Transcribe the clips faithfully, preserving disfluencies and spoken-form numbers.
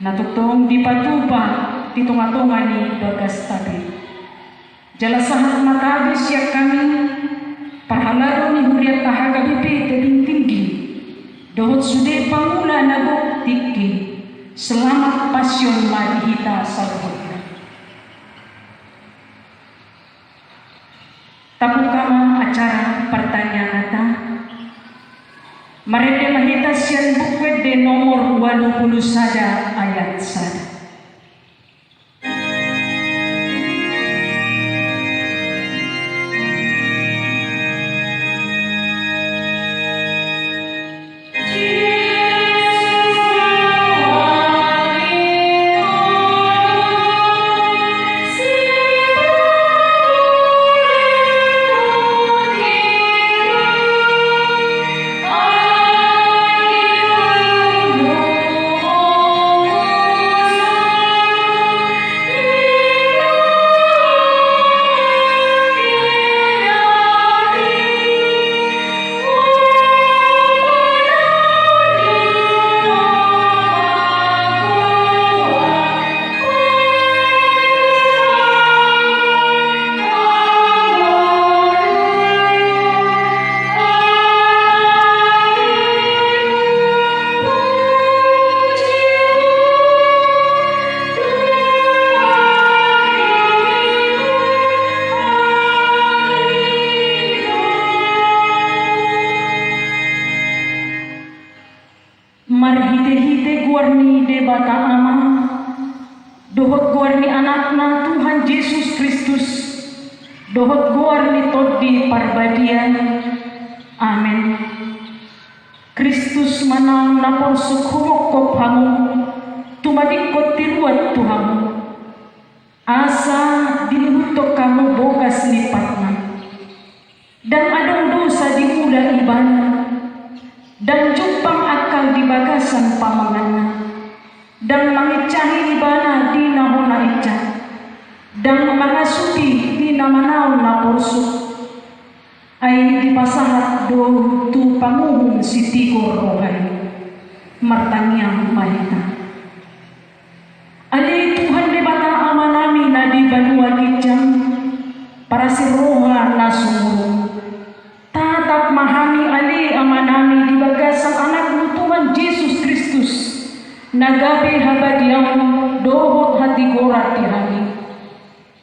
na tongtong dipatupa di tongatonga ni bagasta be. Jala sahat ma tabe sian hami, parhalado ni hurianta H K B P Tebing Tinggi, dohot sude pangula na gok tingki, selamat Pasion ma di hita saluhutna. Tabuka ma acara partangianganta. Marende ma hita sian Buku Ende nomor ualu pulu sada ayat sada. Marhitehite goar ni Debata Ama, dohot goar ni Anakna Tuhan Jesus Kristus, dohot goar ni Tondi Parbadia. Amen. Kristus ma naung na porsuk humongkop hamu, tumadingkon tiruan tu hamu, asa diihuthon hamu bogas ni patna. Ndang adong dosa diula ibana, ndang jumpang angkal di bagasan pamanganna, ndang mangincahi ibana di na hona inca, ndang mangasupi di na manaon na porsuk. Ai dipasahat do tu panguhum sitigor roha i. Martangiang ma hita. Ale Tuhan Debata Amanami na di banua ginjang, parasi roha na sumurung, tatap ma hami ale Amanami di bagasan Anakmu Tuhan Jesus Kristus, na gabe habadiaon dohot hatigoran di hami.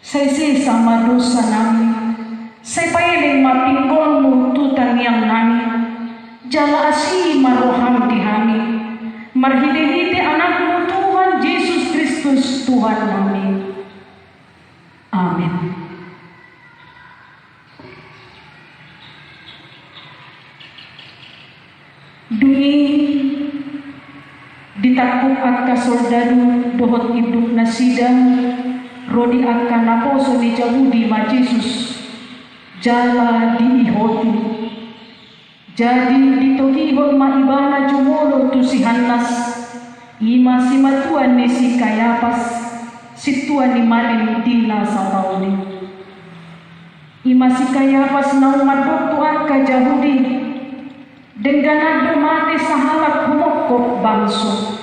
Sai sesa ma dosanami, sai paeleng ma pinggolmu tu tangiangnami, jala asi ma roham di hami, marhitehite Anakmu Tuhan Jesus Kristus Tuhannami. Amen. Dung i ditangkup angka soldadu dohot induknasida ro di angka naposo ni Jahudi ma Jesus, jala diihoti. Jadi ditogihon ma ibana jumolo tu si Hannas, i ma simatua ni si Kayapas, sintua ni malim di na sapauli. I ma si Kayapas naung mandok tu angka Jahudi, dengganan do mate sahalak humongkop bangso.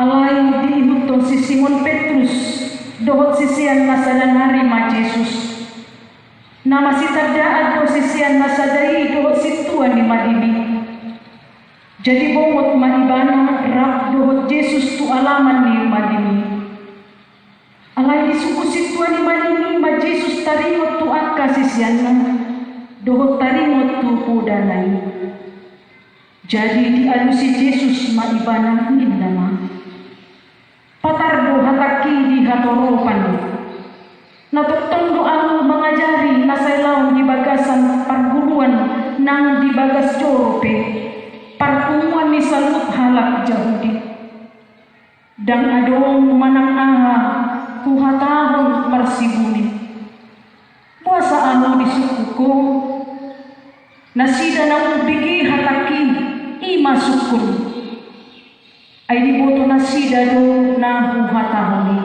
Alai diihuthon si Simon Petrus dohot sisean na sada nari ma Jesus. Na masitandaan do sisean na sada i dohot sintua ni malim i. Jadi bongot ma ibana rap dohot Jesus tu alaman ni malim i. Alai disungkun sintua ni malim i ma Jesus taringot tu angka siseanna, dohot taringot tu podana i. Jadi dialusi Jesus ma ibana, ninna ma: Patar do hatangki di hatoropan. Na tongtong do ahu mangajari na sai laon di bagasan parguruan nang di bagas joro pe, parpunguan ni saluhut halak Jahudi. Ndang adong manang aha huhatahon marsibuni. Boasa ahu disungkun ho? Nasida na umbege hatangki, i ma sungkun. Ai diboto nasida do na huhatahon i.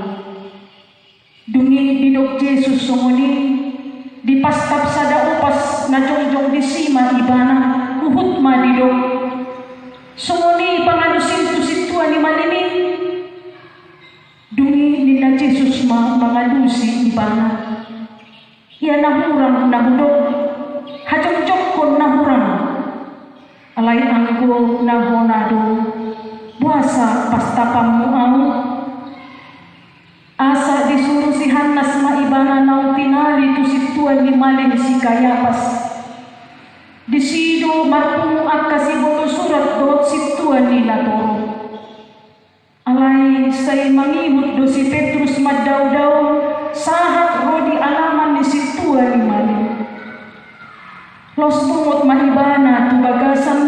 Dung i didok Jesus songon i, dipastap sada opas na jongjong disi ma ibana, huhut ma didok: Songon i pangalusim tu si mangalusi ibana. Ia na hurang na hudok, hajongjongkon na hurang. Alai anggo na hona do, boasa pastapanmu ahu? Asa disuru si Hannas ma ibana naung tinali tu sintua ni malim si Kayapas. Disi do marpungu angka siboto surat dohot sintua ni natorop. Alai sai mangihut do si Petrus mandao-dao sahat ro di alaman ni sintua ni malim. Laos tongot ma ibana tu bagasan,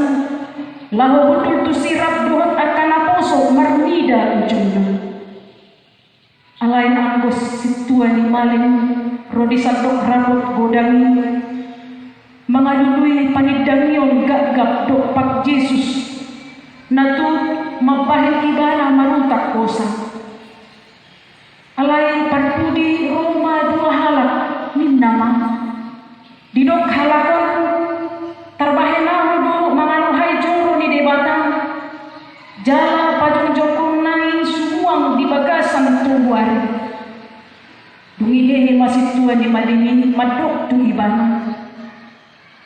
laho hundul tusi rap dohot angka naposo marnida ujungna. Alai anggo sintua ni malim ro di sandok rapot godang i, mangalului panindangion gapgap dompak Jesus, na tuk mambahen ibana marutak hosa. Alai parpudi ro ma dua halak, ninna ma: Didok halak on, tarbahen ahu do mangaluhai joro ni Debata, jala pajongjongkonna i sumuang di bagasan tolu ari. Dung i hehe ma sintua ni malim i mandok tu ibana: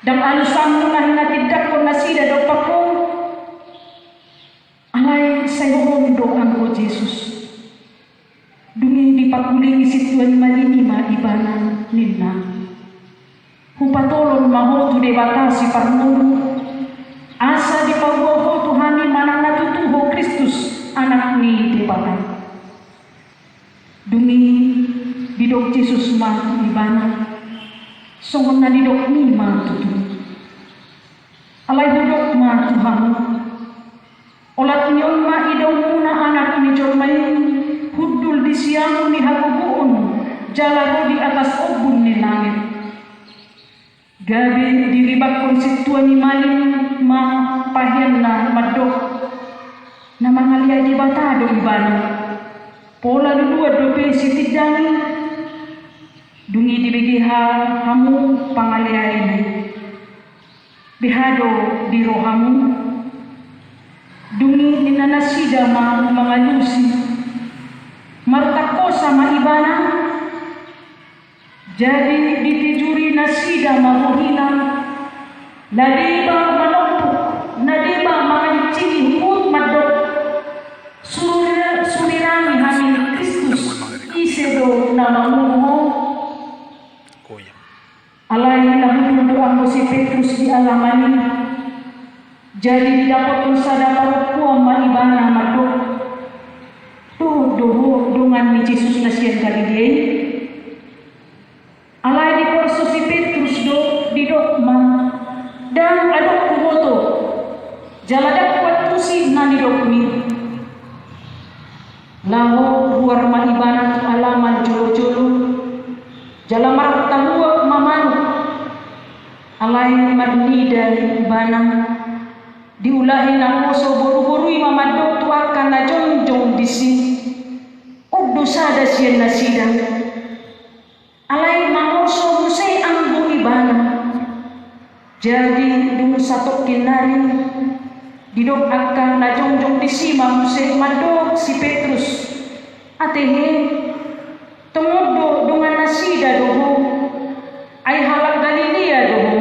Ndang alusanmu na hinatindangkon nasida dompak ho? Alai sai hohom do anggo Jesus. Dung i dipangkulingi sintua ni malim i ma ibana, ninna: Hupatolon ma ho tu Debata Siparngoluon, asa dipaboa ho tu hami manang na tutu ho Kristus, Anak ni Debata. Dung i didok Jesus ma tu ibana: Songon na nidokmi ma tutu. Alai hudok ma tu hamu: Olat ni on ma idaonmuna Anak ni jolma i hundul di siamun ni hagogoon jala ro di atas ombun ni langit. Gabe diribakkon sintua ni malim ma paheanna mandok: Na mangaleai Debata do ibana. Pola luluan dope sitindangi. Dung i dibege hamu pangaleaina i. Beha do di rohamu? Dung i ninna nasida ma mangalusi: Marutak hosa ma ibana. Jadi ditijuri nasida ma rohina, na deba manompuk, na deba mangancili huhut mandok: Suri-, surirani hami Kristus, ise do na mangolu ho? Alai na hundul do anggo si Petrus di alaman i. Jadi didapothon sada parompuan ma ibana mandok: Dohot do ho dongan ni Jesus na sian Galilea i? Alai diporso si Petrus do, didok ma: Ndang adong huboto, jala ndang huantusi na nidokmi. Laho ruar ma ibana tu alaman jolo-jolo, jala martahuak ma manuk. Alai marnida ibana, diulahi naposo boru-boru i ma mandok tu angka na jongjong disi: On do sada sian nasida. Alai mamorso muse anggo ibana. Jadi dung satongkin nari, didok angka na jongjong disi ma muse mandok si Petrus: Ate he, tongon do dongan nasida do ho, ai halak Galilea do ho.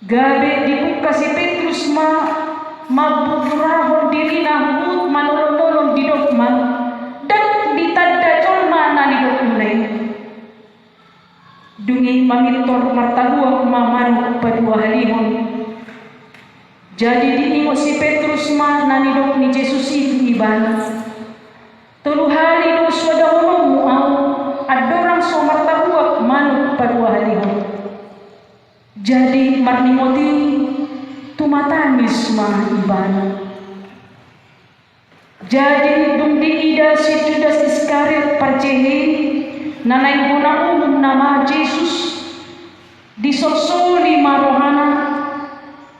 Gabe dibungka si Petrus ma mambuburahon dirina huhut manolong-nolong, didok ma: Ndang ditanda jolma na nidokmuna i. Dung i mamintor martahuak ma manuk paduahalihon. Jadi diingot si Petrus ma na nidok ni Jesus i tu ibana: Tolu hali do so dahononmu ahu, andorang so martahuak manuk paduahalihon. Jadi marningot i, tumatangis ma ibana. Jadi dung diida si Judas Iskariot parjehei, na naeng hona uhum nama Jesus, disolsoli ma rohana,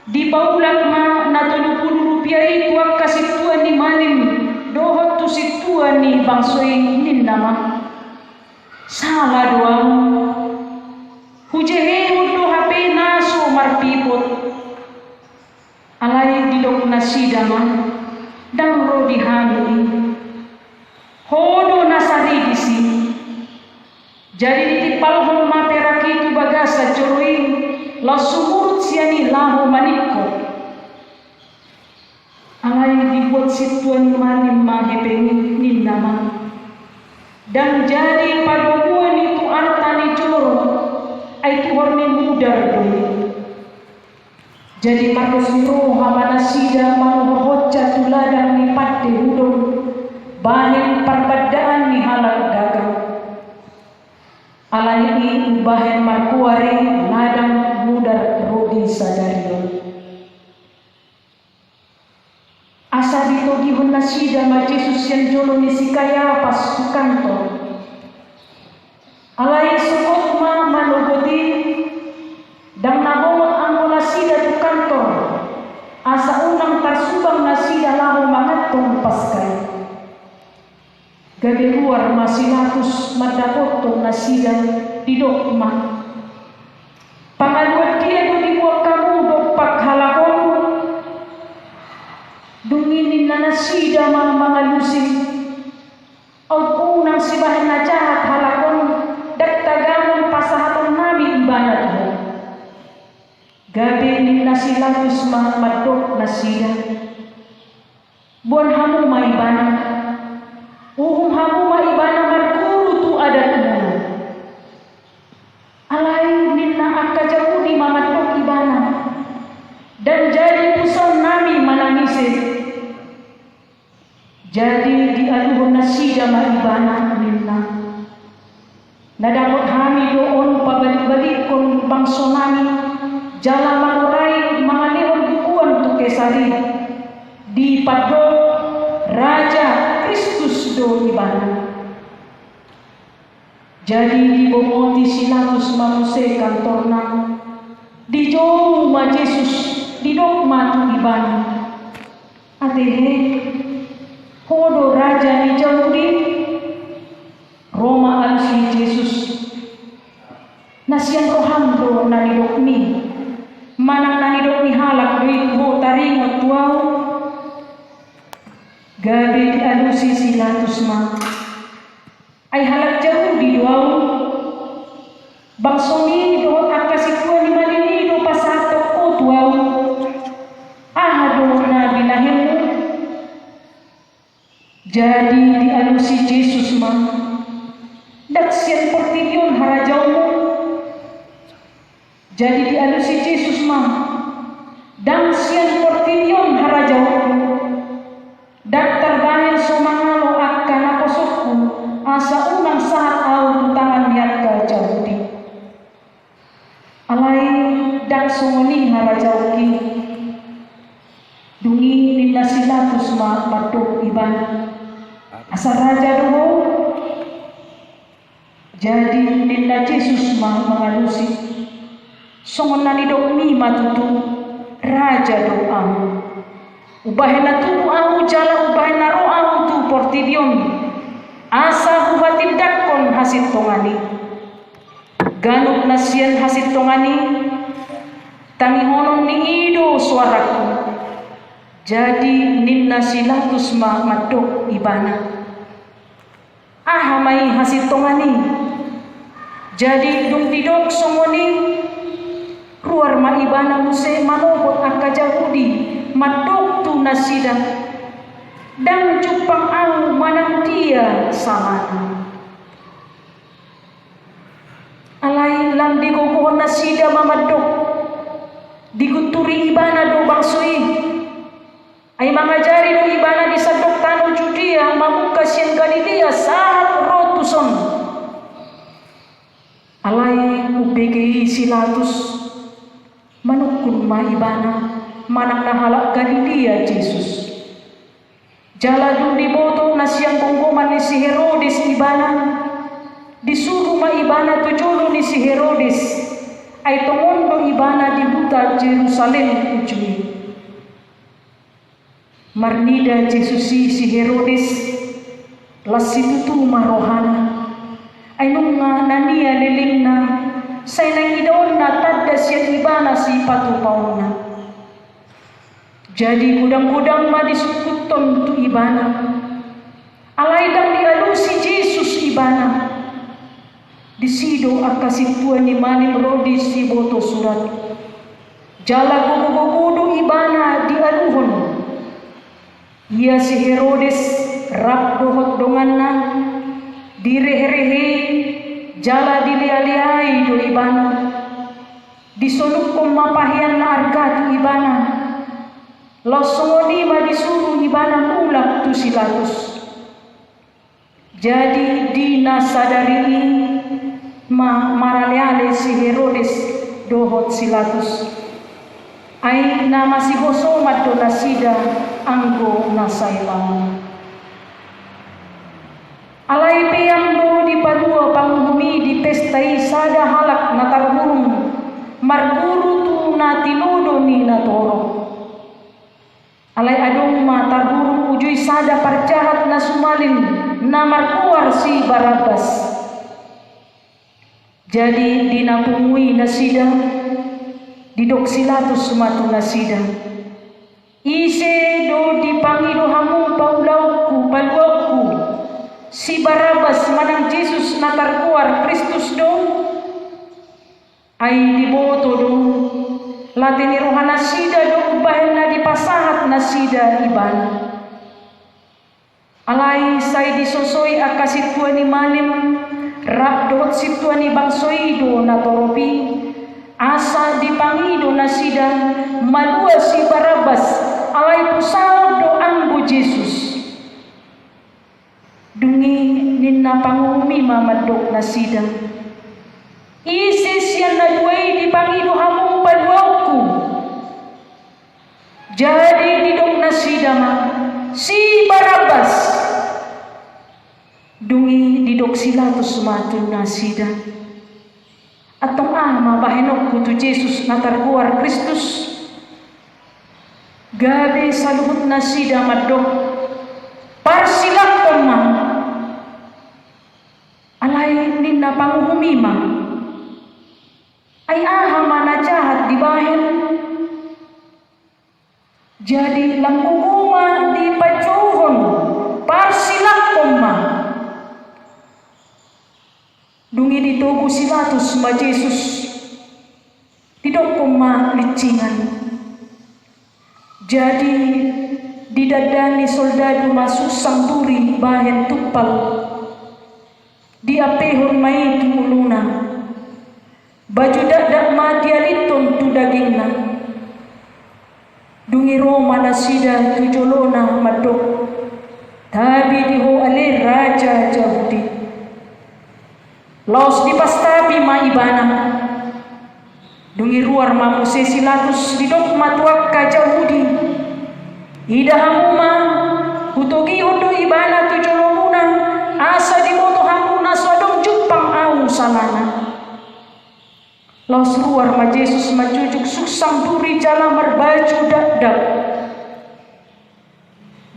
dipaulak ma na tolu pulu rupia i tu angka sintua ni malim dohot tu sintua ni bangso i, ninna ma: Sala do ahu. Hujehehon do hape na so marpipot. Alai didok nasida ma: Ndang ro di hami i. Ho do na sari disi. Jadi ditimpalhon ma perak i tu bagasan joro i, laos sumurut sian i laho maningkot. Alai dibuat sintua ni malim ma hepeng i, ninna ma: Ndang jadi padomuan i tu arta ni joro, ai tuhor ni mudar do i. Jadi pardos ni roha ma nasida manuhor honsat tu ladang ni pande hudon, bahen parbandaan ni halak dagang. Alani i umbahen margoar i ladang mudar rodi sadari on. Asa ditogihon nasida ma Jesus sian jolo ni si Kayapas tu kantor. Alai sogot ma manogot i, ndang na bongot anggo nasida tu kantor, asa unang tarsubang nasida laho manganhon Paska i. Gabe ruar ma si Latus mandapothon nasida, didok ma: Pangaluan dia do dibuat hamu dompak halak on? Dung i ninna nasida ma mangalusi: Aut unang sibahen na jahat halak on, ndang tagamon pasahatonnami ibana tu ho. Gabe ninna si Latus ma mandok nasida: Boan hamu ma ibana. Uhum hamu ma ibana marguru tu adatmuna. Alai ninna angka Jahudi ma mandok ibana: Ndang jadi pusaonnami manang ise. Jadi dialuhon nasida ma ibana, ninna: Na dapot hami do on pabalik-balikkon bangsonami, jala mangorai mangalehon bukuan tu Kesar i, dipandok raja, Kristus do ibana. Jadi dibongoti si Latus ma muse kantorna, dijou ma Jesus, didok ma tu ibana: Ate he, ho do raja ni Jahudi? Ro ma alusi Jesus: Na sian roham do na nidokmi, manang na nidok ni halak do i tu ho taringot tu ahu? Gabe dialusi si Latus ma: Ai halak Jahudi do ahu? Bangsomi dohot angka sintua ni malim i do pasahathon ho tu ahu. Aha do na binahenmu? Jadi dialusi Jesus ma: Ndang sian portibi on harajaonmu. Jadi dialusi Jesus ma: Ndang sian portibi on harajaonku. Ndang tarbahen so mangalo angka naposongku, asa unang sahat ahu tu tangan ni angka Jahudi. Alai ndang songon i harajaonki. Dung i ninna si Latus ma mandok ibana: Asa raja do ho? Jadi ninna Jesus ma mangalusi: Songon na nidokmi ma tutu, raja do ahu. Umbahen na tubu ahu jala umbahen na ro ahu tu portibi on, asa hupatindanghon hasintongan i. Ganup na sian hasintongan i, tangihonon ni i do soarangku. Jadi ninna si Latus ma mandok ibana: Aha ma i hasintongan i? Jadi dung didok songon i, ruar ma ibana muse manogot angka Jahudi, mandok tu nasida: Ndang jumpang ahu manang dia salana. Alai lam digogohon nasida ma mandok: Digunturi ibana do bangso i. Ai mangajari do ibana di sandok tano Judea mamungka sian Galilea sahat ro tuson. Alai umbege i si Latus, manungkun ma ibana manang na halak Galilea Jesus. Jala dung diboto na sian gomgoman ni si Herodes ibana, disuru ma ibana tu jolo ni si Herodes, ai tongon do ibana di huta Jerusalem ujung i. Marnida Jesus i si Herodes, las situtu ma rohana. Ai nunga na nialelengna, sai naeng idaonna tanda sian ibana sipatupaonna. Jadi godang-godang ma disungkuthon tu ibana. Alai ndang dialusi Jesus ibana. Di Angka sintua ni malim ro di siboto surat. Jala gogo-gogo do ibana dialuhon. Ia si Herodes rap dohot donganna, direhe-rehei jala dilea-leai do ibana. Disolukhon ma pahean na arga tu ibana. Laos songon i ma disuru ibana mulak tu si Latus. Jadi di na sadari i ma marale-ale si Herodes dohot si Latus. Ai na masihosoman do nasida anggo na sai laon. Alai peang do dipalua panguhum i di pesta i sada halak na tarhurung marguru tu na tinodo ni natorop. Alai adong ma tarhurung uju i sada parjahat na sumalin na margoar si Barabas. Jadi di na pungu i nasida, didok si Latus ma tu nasida: Ise do dipangido hamu paulaonku, paluaonku, si Barabas manang Jesus na targoar Kristus do? Ai diboto do, late ni roha nasida do umbahen na dipasahat nasida ibana. Alai sai disosoi angka sintua ni malim rap dohot sintua ni bangso i do natorop i, asa dipangido nasida malua si Barabas, alai pusaon do anggo Jesus. Dung i ninna panguhum i ma mandok nasida: Ise sian na dua i dipangido hamu paluaonku? Jadi didok nasida ma: Si Barabas. Dung i didok si Latus ma tu nasida: Antong aha ma bahenonku tu Jesus na targoar Kristus? Gabe saluhut nasida mandok: Parsilakhon ma. Alai ninna panguhum i ma: Ai aha ma na jahat dibahen? Jadi lam gogo ma dipanjouhon: Parsilakhon ma. Dung i ditogu si Latus ma Jesus, didokkon ma linsingan. Jadi didandani soldadu ma suksang duri bahen tumpal. Diampehon ma i tu uluna. Baju dakdak ma dialinhon tu dagingna. Dung i ro ma nasida tu jolona mandok: Tabi di ho ale raja Jahudi. Laos dipastapi ma ibana. Dung i ruar ma muse si Latus, didok ma tu angka Jahudi: Ida hamu ma, hutogihon do ibana tu jolomuna, asa diboto hamu na so adong jumpang ahu salana. Laos ruar ma Jesus manjujuk suksang duri jala marbaju dakdak.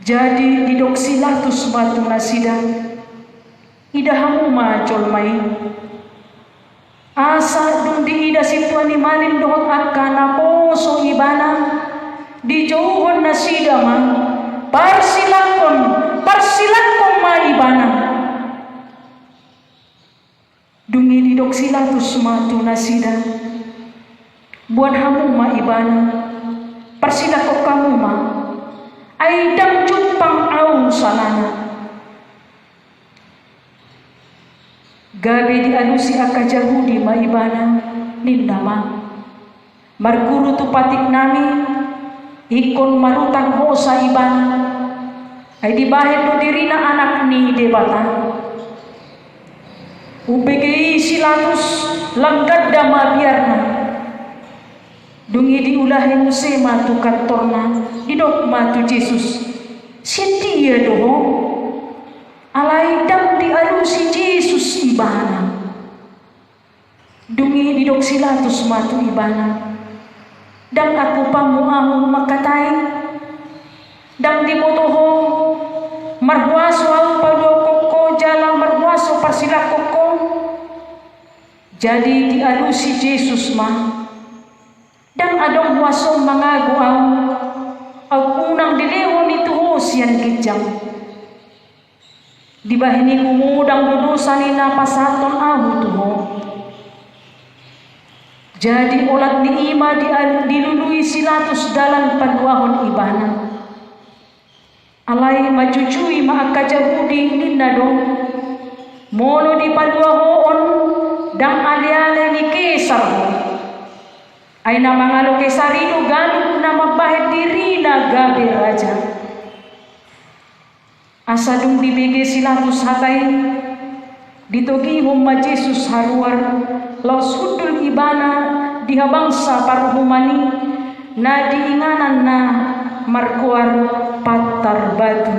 Jadi didok si Latus ma tu nasida: Ida hamu ma jolma i. Asa dung diida sintua ni malim dohot angka naposo ibana, dijouhon nasida ma: Parsilakhon, parsilakhon ma ibana. Dung i didok si Latus ma tu nasida: Boan hamu ma ibana, parsilakhon hamu ma, ai ndang jumpang ahu salana. Gabe dialusi angka Jahudi ma ibana, ninna ma: Marguru tu patik nami, ingkon marutang hosa ibana, ai dibahen do dirina Anak ni Debata. Umbege i si Latus, lam ganda ma biarna. Dung i diulahi muse ma tu kantorna, didok ma tu Jesus: Sian dia do ho? Alai ndang dialusi Jesus ibana. Dung i didok si Latus ma tu ibana: Ndang angkupanmu ahu mangkatai? Ndang diboto ho marhuaso ahu paluahon ho jala marhuaso parsilakhon ho? Jadi dialusi Jesus ma: Ndang adong huasom mangago ahu, aut unang dilehon i tu ho sian ginjang. Dibahen i humodang do dosa ni na pasahathon ahu tu ho. Jadi olat ni i ma di, dilului si Latus dalan paluahon ibana. Alai manjujui ma angka Jahudi, ninna do: Molo dipalua ho on, ndang aleale ni Kesar ho. Ai na mangalo Kesar i do ganup na mambahen dirina gabe raja. Asa dung dibege si Latus hata i, ditogihon ma Jesus haruar, laos hundul ibana di habangsa paruhuman i, na diingananna margoar Pantar Batu,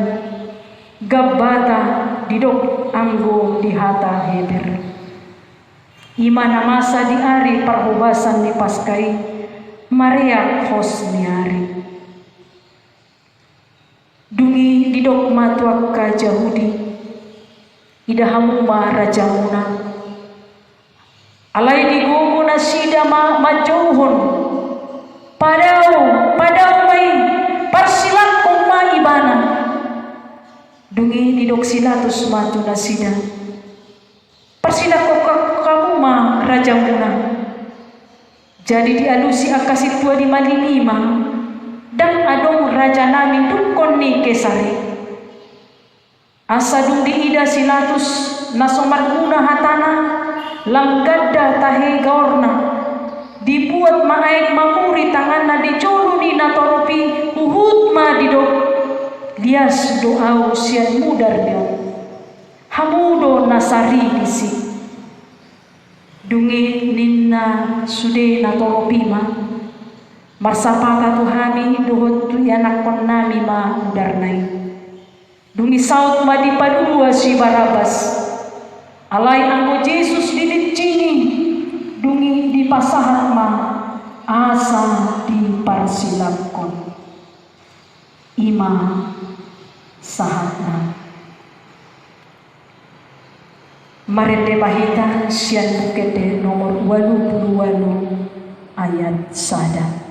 Gabbata didok anggo di hata Heber. I ma na masa di ari parhobasan ni Paska i, mareak hos ni ari. Dung i didok ma tu angka Jahudi: Ida hamu ma rajamuna. Alai digogo nasida ma manjouhon: Padao, padao ma i, parsilakhon ma ibana. Dung i didok si Latus ma tu nasida: Parsilakhon hamu ma rajamuna. Jadi dialusi angka sintua di malim i ma: Ndang adong rajanami dungkon ni Kesar i. Asa dung diida si Latus na so marguna hatana, lam ganda tahe gaorna, dibuat ma aek mamuri tanganna di jolo ni natorop i, huhut ma didok: Lias do ahu sian mudar ni on. Hamu do na sari disi. Dung i ninna sude natorop i ma: Marsapata tu hami dohot tu ianakkonnami ma mudarna i. Dung i saut ma dipalua si Barabas. Alai anggo Jesus dilincingi, dung i dipasahat ma asa diparsilakhon. I ma sahatna. Marende ma hita sian Buku Ende nomor ualu pulu ualu, ayat sada.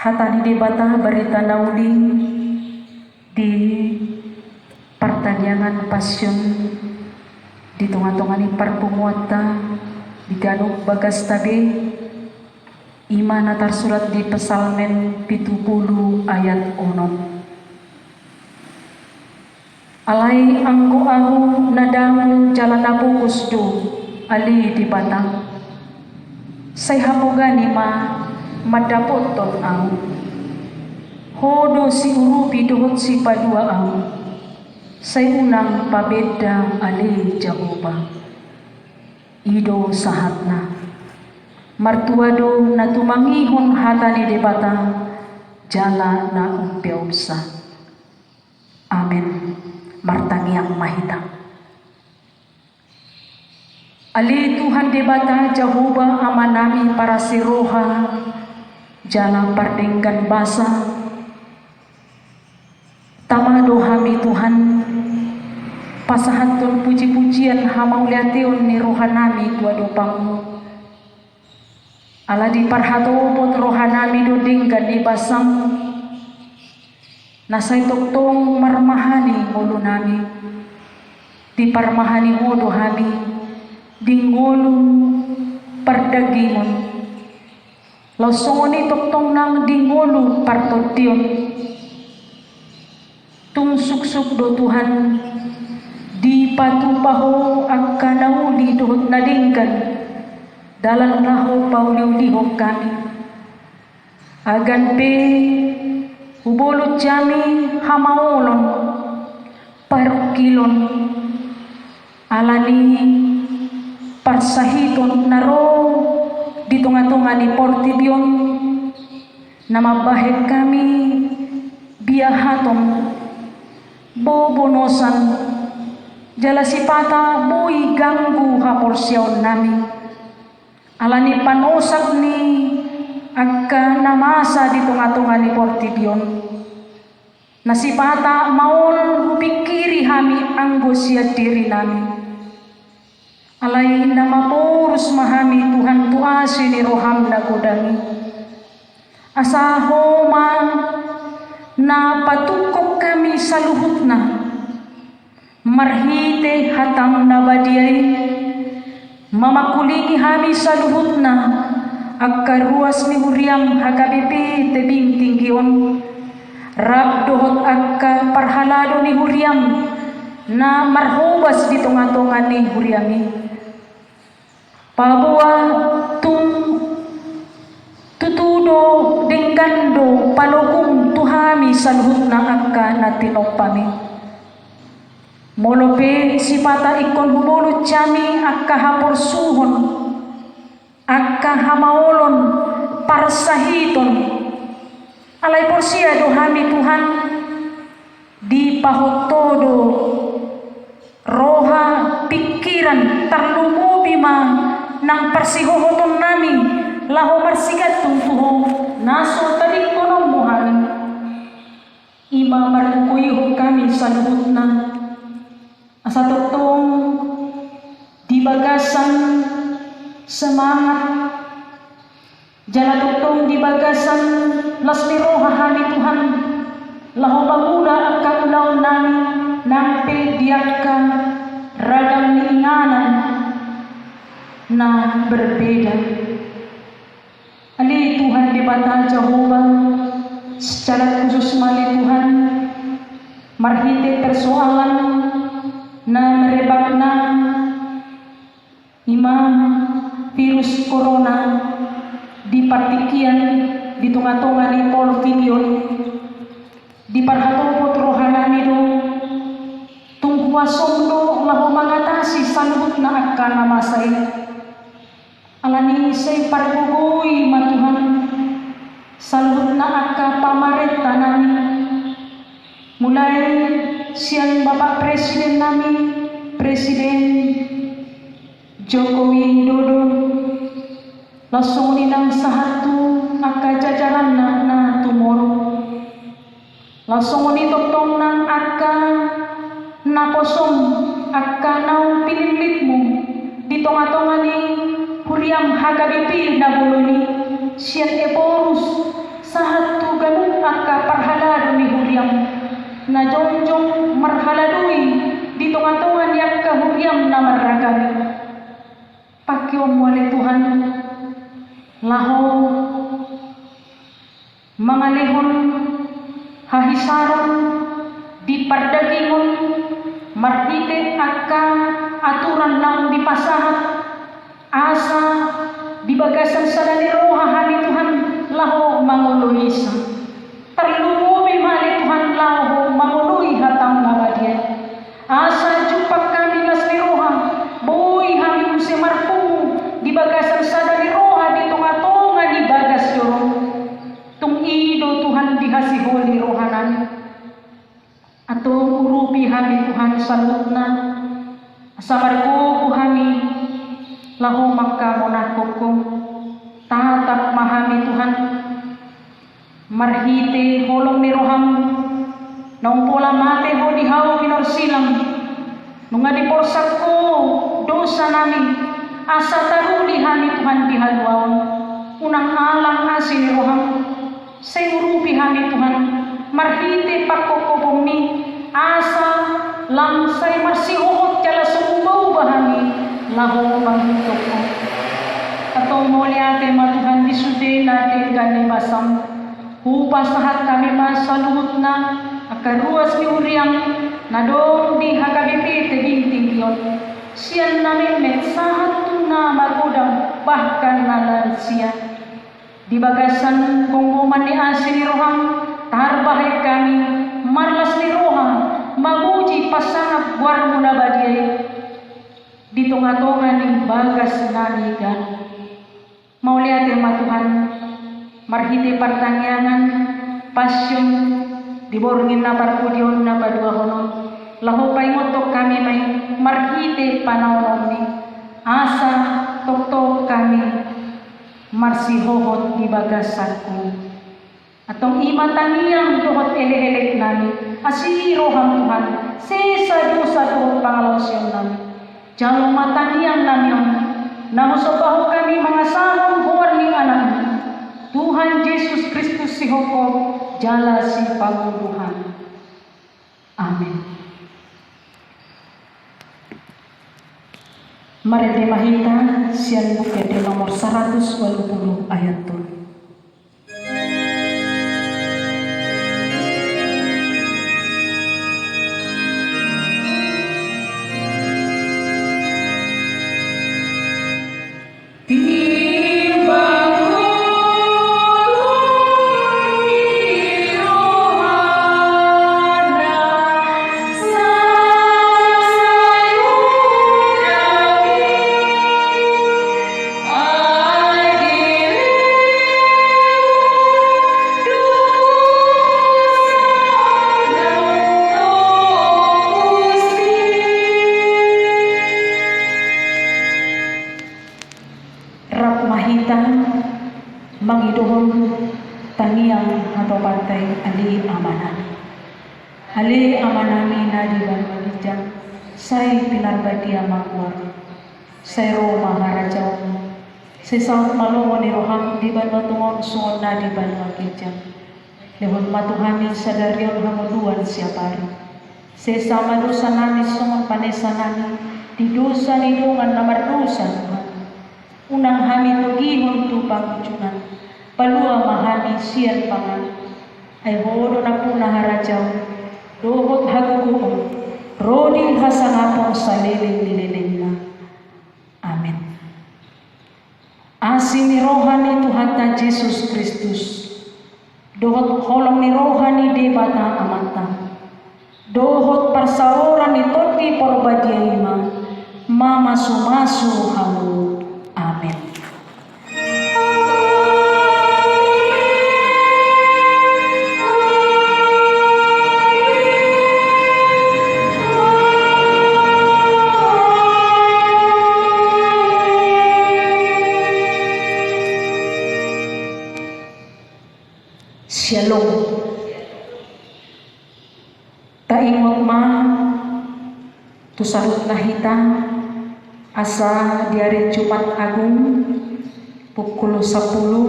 Hata ni Debata, barita na uli di partangiangan Pasion di tonga-tonga ni parpunguanta, di ganup bagasta be, i ma na tarsurat di Psalmen pitu pulu ayat onom. Alai anggo ahu na dangol jala na pogos do, ale Debata. Sai hapogan i ma mandapothon ahu. Ho do siurupi dohot sipalua ahu. Sai unang pabendam, ale Jahowa. I do sahatna. Martua do na tumangihon hata ni Debata, jala na umpeopsa. Amen. Martangiang ma hita. Ale Tuhan Debata Jahowa, Amanami parasi roha jala pardenggan basa, tama do hami Tuhan, pasahathon puji-pujian hamauliateon ni rohanami tu adopanMu. Ala diparhatopot rohanami do denggan ni basaM. Na sai tongtong marmahani ngolunami, diparmahani Ho do hami di ngolu pardagingon. Laos songon i tongtong nang di ngolu partondion. Tung suksuk do Tuhan, dipatupa Ho angka na uli dohot na denggan, dalan laho pauliulihon hami. Agan pe hubolut hami hamaolon, parungkilon, ala ni parsahiton na ro di tongatonga ni portibi on, na mambahen hami biahaton, bobonosan, jala sipata boi ganggu haporseaonnami. Ala ni panosak ni angka na masa di tongatonga ni portibi on, na sipata maol hupingkiri hami anggo sian dirinami. Alai na maporus ma hami Tuhan tu asi ni roham na godang i. Asa Ho ma na patungkot hami saluhutna. Marhite hatam na badia i, mamangkulingi hami saluhutna, angka ruas ni huriam H K B P Tebing Tinggi on, rap dohot angka parhalado ni huriam, na marhobas di tongatonga ni huriam i. Paboa tung tutu do denggan do palogum tu hami saluhutna angka na tinompam i. Molo pe sipata ingkon hubolut hami angka haporsuhon, angka hamaolon, parsahiton. Alai porsea do hami Tuhan, dipahot Ho do roha, pingkiran, tarlumobi ma nang parsihohotonnami, laho marsigantung tu Ho, na so tadingkononmu hami. I ma margogoihon hami saluhutna, asa tongtong di bagasan semangat, jala tongtong di bagasan las ni roha hami Tuhan, laho mangula angka ulaonnami nang pe di angka ragam ni inganan na berbeda. Ale Tuhan Debata Jahowa, secara khusus ma ale Tuhan, marhite persoalan na merebakna, i ma virus corona di partingkian di tongatonga ni portibi on, diparhatopot rohanami do, tung huasom do laho mangatasi saluhutna angka na masa i. Ala ni i sai pargogoi ma Tuhan saluhutna angka pamarentanami, mulai sian Bapak Presidennami, Presiden Joko Widodo, laos songon i nang sahat tu angka jajaranna na tumorop. Laos songon i tongtong nang angka naposom, angka naung pinillitmu di tongatonga ni huriam H K B P na bolon i, sian Ephorus sahat tu ganup angka parhalado ni huriam na jongjong marhaladoi di tongatonga ni angka huriam na marragam i. Pangkeonmu ale Tuhan, laho mangalehon hahisaron di pardagingon marhite angka aturan naung dipasahat, asa di bagasan sada ni roha hami Tuhan laho mangoloisa. Tarlumobi ma ale Tuhan laho mangoloi hatam na badia i. Asa jumpang hami las ni roha, boi hami muse marpungu di bagasan sada ni roha di tongatonga ni bagas joro. Tung i do Tuhan di hasiholi rohanami. Antong urupi hami Tuhan saluhutna, asa margogo hami laho mangkamonanghon Ho. Tatap ma hami Tuhan, marhite holong ni roham, naung pola mate Ho di hau hinorsilang, nunga diporsak Ho dosanami, asa taruli hami Tuhan di haluaon. Unang alang asi ni roham, sai urupi hami Tuhan, marhite pangkophopon-Mi, asa lam sai marsihohot jala so uba-uba hami laho mangihuthon Ho. Antong mauliate ma Tuhan di sude na denggan ni basaM. Hupasahat hami ma saluhutna angka ruas ni huriaM na adong di H K B P Tebing Tinggi on, sian na metmet sahat tu na magodang bahkan na lansia. Di bagasan gomgoman ni asi ni rohaM, tarbahen hami marlas ni roha mamuji pasangap goarMu na badia i di tonga-tonga ni bagas nami ganup. Mauliate ma Tuhan, marhite partangiangan, passion, di borngin na parpudi on na paduahon on, laho paingothon hami ma i marhite panaononMi, asa tongtong hami marsihohot di bagasan Ho. Antong i ma tangiang dohot elek-elek nami, asi rohaM Tuhan, sesa dosa dohot pangalaosion nami. Jalo ma tangiang nami on, na husombahon hami mangasahon goar ni AnakMi, Tuhan Jesus Kristus, sihophop jala sipanguduhan. Amin. Marende ma hita sian Buku Ende nomor saratus ualu pulu ayat tolu. Rap ma hita mangidohon tangiang hatopanta i. Ale Amanami. Ale Amanami na di banua ginjang, sai pinarbadia ma goarMu. Sai ro ma harajaonMu. Sai saut ma lomo ni rohaM di banua tonga on songon na di banua ginjang. Lehon ma tu hami sadari on hangoluan siapari. Sesa ma dosa nami songon panesa nami di dosa ni dongan na mardosa tu hami. Unang hami togihon tu pangunjunan, palua ma hami sian pangago. Ai Ho do nampuna harajaon, dohot hagogoon, ro di hasangapon saleleng ni lelengna. Amen. Asi ni roha ni Tuhanta Jesus Kristus, dohot holong ni roha ni Debata Amanta, dohot parsaoran ni Tondi Porbadia i ma mamasumasu hamu. Amen. Syalom. Taingot ma tu saluhutna hita, asa di ari Jumat Agung pukul sampulu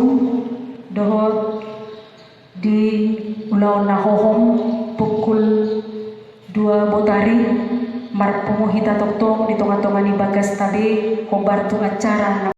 dohot di ulaon na hohom pukul dua botari, marpungu hita tongtong di tonga-tonga ni bagasta be hombar tu acara na